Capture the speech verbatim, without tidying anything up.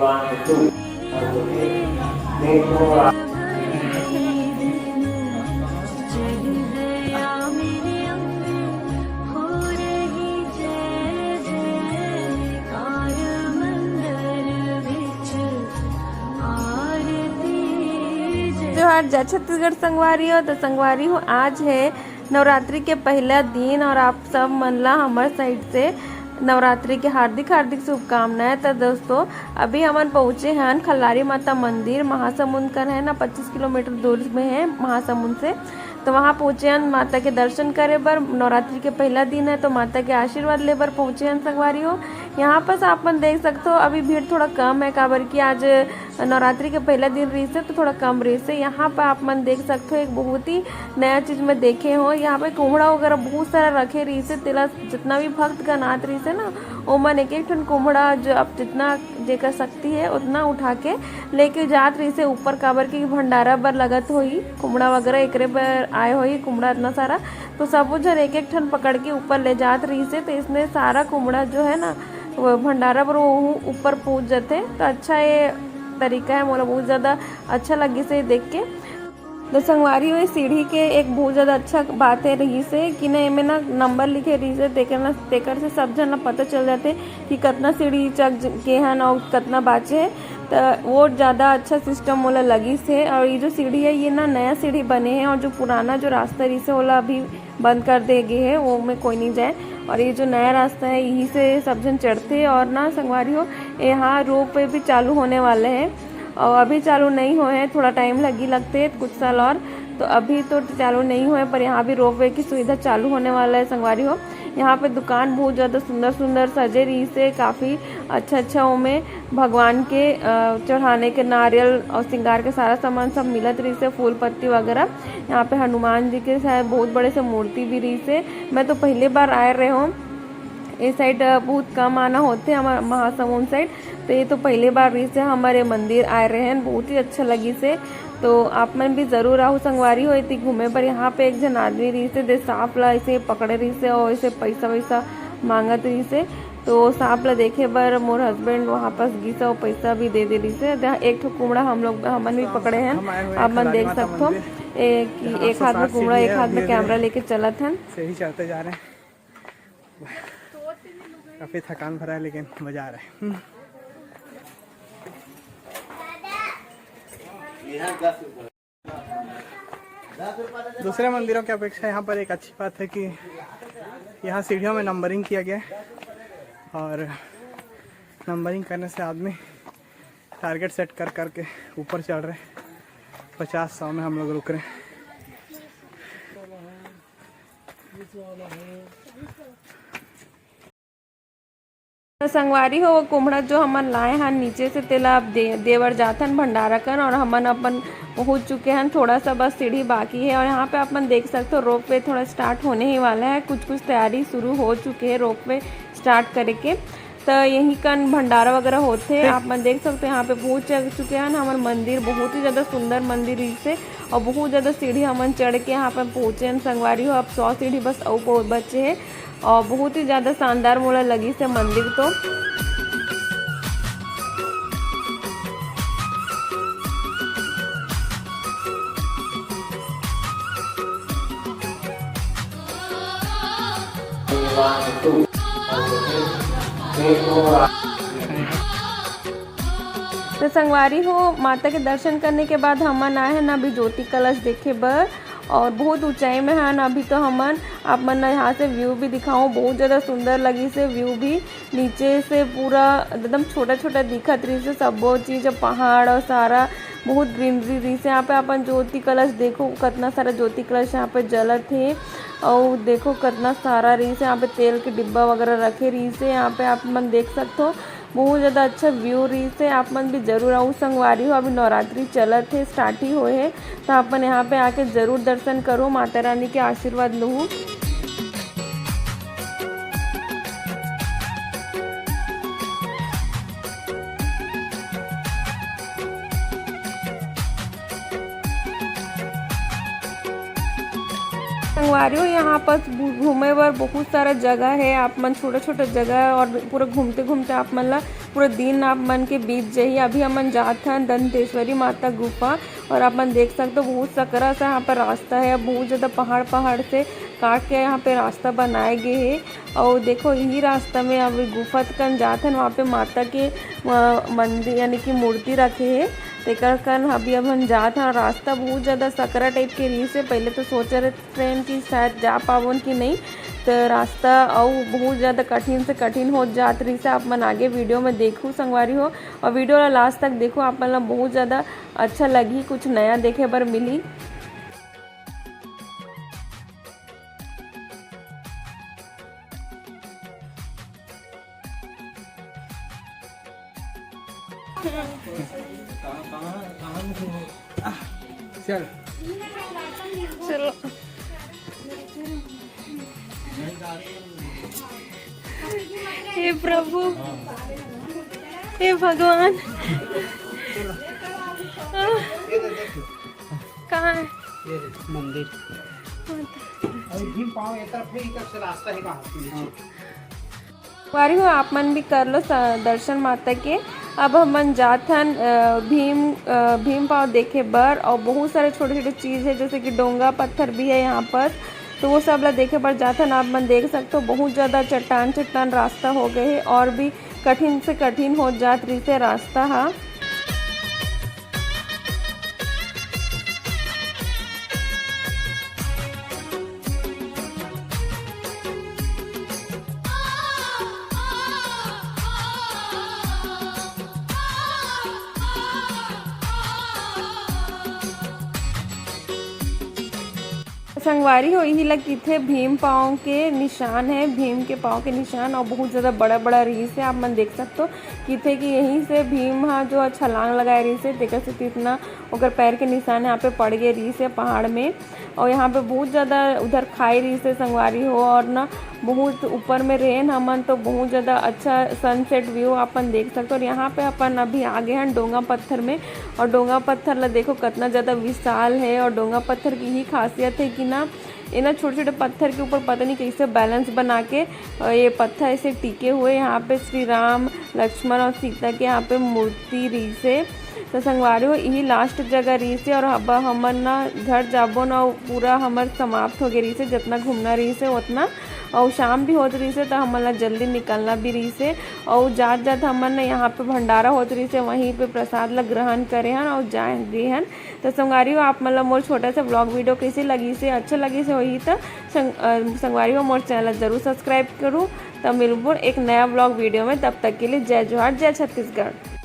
जोहार जय छत्तीसगढ़ संगवारी हो। तो संगवारी हो, आज है नवरात्रि के पहला दिन और आप सब मन ला हमर side से नवरात्रि के हार्दिक हार्दिक शुभकामनाएं। तो दोस्तों, अभी हमन पहुँचे हन खल्लारी माता मंदिर, महासमुंद कर है ना, पच्चीस किलोमीटर दूर में है महासमुंद से। तो वहाँ पहुँचे हन माता के दर्शन करे बर। नवरात्रि के पहला दिन है, तो माता के आशीर्वाद ले बर पहुँचे हन संगवारी हो। यहाँ पास आप मन देख सकते हो, अभी भीड़ थोड़ा कम है, काबर कि आज नवरात्रि के पहला दिन रहिसे तो थोड़ा कम रहिसे। यहाँ पर आप मन देख सकते हो, एक बहुत ही नया चीज मैं देखे हो। यहाँ पे कुम्हड़ा वगैरह बहुत सारा रखे रहिसे, तेला जितना भी भक्तगण आत रहिसे ना, ओमन एक एक ठन कुम्हड़ा, जो आप जितना जेकर शक्ति है उतना उठा के लेके जात रहिसे ऊपर, काबर के भंडारा बर लगत होही कुम्हड़ा वगैरह, एकरे बर आए होही कुम्हड़ा इतना सारा। तो सबो झन एक एक ठन पकड़ के ऊपर ले जात रहिसे, तो इसने सारा कुम्हड़ा जो है ना, वो भंडारा बर वो ऊपर पहुँच जाते। तो अच्छा ये तरीका है, मोला बहुत ज़्यादा अच्छा लगिस हे देख के। तो संगवारी हो, ये सीढ़ी के एक बहुत ज़्यादा अच्छा बात है रहिस हे कि ना, एमे ना नंबर लिखे रहिस हे, तेकर ना, तेकर से सब झन ला पता चल जाथे कि कतना सीढ़ी चढ़ गे हन और कतना बाचे है। तो वो ज़्यादा अच्छा सिस्टम मोला लगिस हे। और ये जो सीढ़ी है, ये ना नया सीढ़ी बने है और जो पुराना जो रास्ता रहिस हे, ओला अभी बंद कर दे गे हे, वो में कोई नहीं जाए। और ये जो नया रास्ता है, यही से सब झन चढ़ते। और ना संगवारी हो, यहाँ रोप वे भी चालू होने वाले हैं और अभी चालू नहीं हुए हैं, थोड़ा टाइम लगी लगते कुछ साल और। तो अभी तो चालू नहीं हुए, पर यहाँ भी रोप वे की सुविधा चालू होने वाला है संगवारी हो। यहाँ पे दुकान बहुत ज़्यादा सुंदर सुंदर सजे रहिस हे, काफ़ी अच्छा अच्छा ओमे भगवान के, अ, चढ़ाने के नारियल और श्रृंगार के सारा सामान सब मिलत रहिस हे, फूल पत्ती वगैरह। यहाँ पे हनुमान जी के शायद बहुत बड़े से मूर्ति भी रहिस हे। मैं तो पहले बार आए रहे हूँ, ये साइड, अ, बहुत कम आना होथे हमर महासमुंद साइड, तो ये तो पहले बार रहिस हे हमर ये मंदिर आए रहे हैं, बहुत ही अच्छा लगिस हे। तो आप मन भी जरूर आहू संगवारी हो एती घूमे बर। यहाँ पे एक झन आदमी रहिस हे, दे सांप ला ऐसे पकड़े रहिस हे और ऐसे पैसा वैसा मांगत रहिस हे। तो सांप ला देखे बर मोर husband वहाँ पास गिस और पैसा भी दे दे रहिस हे। जहाँ एक ठो कुमड़ा हम लोग, हमन भी पकड़े हन, हम आए हुए हैं आप मन खिलाड़ी देख माता सकथो मंदिर। ए, कि जहाँ एक हाथ में कुमड़ा, एक हाथ में camera लेके चलत हन। सीढ़ी चढ़ते जा रहे हैं। काफी थकान भरा है, लेकिन मजा आ रहा है। हम्म। दूसरे मंदिरों की अपेक्षा यहाँ पर एक अच्छी बात है कि यहाँ सीढ़ियों में नंबरिंग किया गया है और नंबरिंग करने से आदमी टारगेट सेट कर करके ऊपर चढ़ रहे हैं। पचास, सौ में हम लोग रुक रहे हैं। संगवारी हो, वो कुम्हड़ा जो हमन लाए हन नीचे से, तेला अब दे, दे बर जाथन भंडारा कन, और हमन अपन पहुंच चुके हन। थोड़ा सा बस सीढ़ी बाकी है, और यहाँ पे आप मन देख सकते हो, रोप वे थोड़ा स्टार्ट होने ही वाला है। कुछ कुछ तैयारी शुरू हो चुके है रोप वे स्टार्ट करे के। तो यहीं कन भंडारा वगैरह होथे, आप मन देख सकते हो। यहाँ पे पहुंच चुके हन। हमर मंदिर बहुत ही ज्यादा सुंदर मंदिर रहिसे, और बहुत ज्यादा सीढ़ी हमन चढ़ के यहाँ पे पहुंचे हन संगवारी हो। अब सौ सीढ़ी बस अउ पहुं-, बचे है। और बहुत ही ज्यादा शानदार मोला लगिस हे मंदिर तो। तो संगवारी हो, माता के दर्शन करने के बाद हमन आए हन अभी ज्योति कलश देखे बर। और बहुत ऊंचाई में हन अभी तो हमन। आप मन ला यहाँ से व्यू भी दिखाऊं, बहुत ज्यादा सुंदर लगिस हे व्यू भी। नीचे से पूरा एकदम छोटा छोटा दिखत रहिस हे, सबो चीज, पहाड़ और सारा बहुत ग्रीनरी रहिस हे। यहाँ पे अपन ज्योति कलश देखो, कितना सारा ज्योति कलश यहाँ पे जलत हे। और देखो, कितना सारा रहिस हे यहाँ पे, तेल के डिब्बा वगैरह रखे रहिस हे। यहाँ पे आप मन देख सकते हो, बहुत ज्यादा अच्छा व्यू रहिस हे। आप मन भी जरूर आऊ संगवारी हो, अभी नवरात्रि चलत हे, स्टार्ट ही होए हे, तो आप मन यहाँ पे आके जरूर दर्शन करो, माता रानी के आशीर्वाद लहू। संगवारी हो, यहाँ पर घूमे बर बहुत सारा जगह है। आप मन छोटा छोटा जगह है और पूरा घूमते घूमते आप मन ला पूरा दिन आप मन के बीत जाही। अभी हमन जात हन दंतेश्वरी माता गुफा, और आप मन देख सकते हो, बहुत सकरा सा यहाँ पर रास्ता है। बहुत ज़्यादा पहाड़, पहाड़ से काट के यहाँ पे रास्ता बनाए गए है। और देखो, यही रास्ता में अब गुफा कन जात हन, वहाँ पे माता के, अ, मंदिर यानी कि मूर्ति रखे है। तेकर कन अभी हमन जात हन। रास्ता बहुत ज़्यादा सकरा टाइप के रहिस हे। पहले तो सोचे रहे ट्रेन कि शायद जा पावन कि नहीं, तो रास्ता अउ बहुत ज़्यादा कठिन से कठिन हो जात रहिस हे। आप मन आगे वीडियो में देखू संगवारी हो, और वीडियो ला लास्ट तक देखू, आप मन ला बहुत ज़्यादा अच्छा लगही, कुछ नया देखे बर मिली। चल। चलो। हे प्रभु, हे भगवान। कहाँ है? ये देख, मंदिर। अभी भीम पाँव ये तरफ है, इधर से रास्ता है कहाँ से नीचे? संगवारी हो, आप मन भी कर लो स-, दर्शन माता के। अब हमन जात हन, अ, भीम, अ, भीम पाँव देखे बर, और बहुत सारे छोटे-छोटे चीज़ है, जैसे कि डोंगा पत्थर भी है यहाँ पर, तो वो सब ला देखे बर जात हन। आप मन देख सकते हो, बहुत ज़्यादा चट्टान, चट्टान रास्ता हो गए है, और भी कठिन से कठिन हो जात रहिसे रास्ता हा। संगवारी हो, इही ला किथे भीम पाँव के निशान है, भीम के पाँव के निशान, और बहुत ज़्यादा बड़ा-बड़ा रहिस है। आप मन देख सकते हो, किथे कि यहीं से भीम हा जो छलांग लगाए रहिस है, तेकर से इतना ओकर पैर के निशान यहाँ पे पड़ गए रहिस है पहाड़ में। और यहाँ पे बहुत ज़्यादा उधर खाई रहिस है संगवारी हो, और ना बहुत ऊपर में रहेन हमन, तो बहुत ज़्यादा अच्छा सनसेट व्यू अपन देख सकते हो। और यहाँ पे अपन अभी आ गए हैं डोंगा पत्थर में, और डोंगा पत्थर ला देखो कितना ज़्यादा विशाल है। और डोंगा पत्थर की ही खासियत है कि ना, ये ना छोटे छोटे पत्थर के ऊपर पता नहीं कैसे बैलेंस बना के, अ, ये पत्थर ऐसे टिके हुए। यहाँ पे श्री राम, लक्ष्मण और सीता के यहाँ पे मूर्ति रहिस है। तो संगवारी हो, यही लास्ट जगह रहिस हे, और अब हमन ना घर जाबो ना, पूरा हमर समाप्त हो गए रहिस हे, जितना घूमना रहिस हे उतना। और शाम भी होत रहिस हे, तो हमन ला जल्दी निकलना भी रहिस हे। और जात जात हमन ना यहाँ पे भंडारा होत रहिस हे, वहीं पे प्रसाद ला ग्रहण करे हन और जा गे हन। तो संगवारी हो, आप मन ला मोर छोटा सा vlog video कैसे लगिस हे, अच्छा लगिस हे होही तो संग-, अ, संगवारी हो, मोर channel ला जरूर subscribe करू। तब मिलबो एक नया vlog video में, तब तक के लिए जय जोहार, जय छत्तीसगढ़।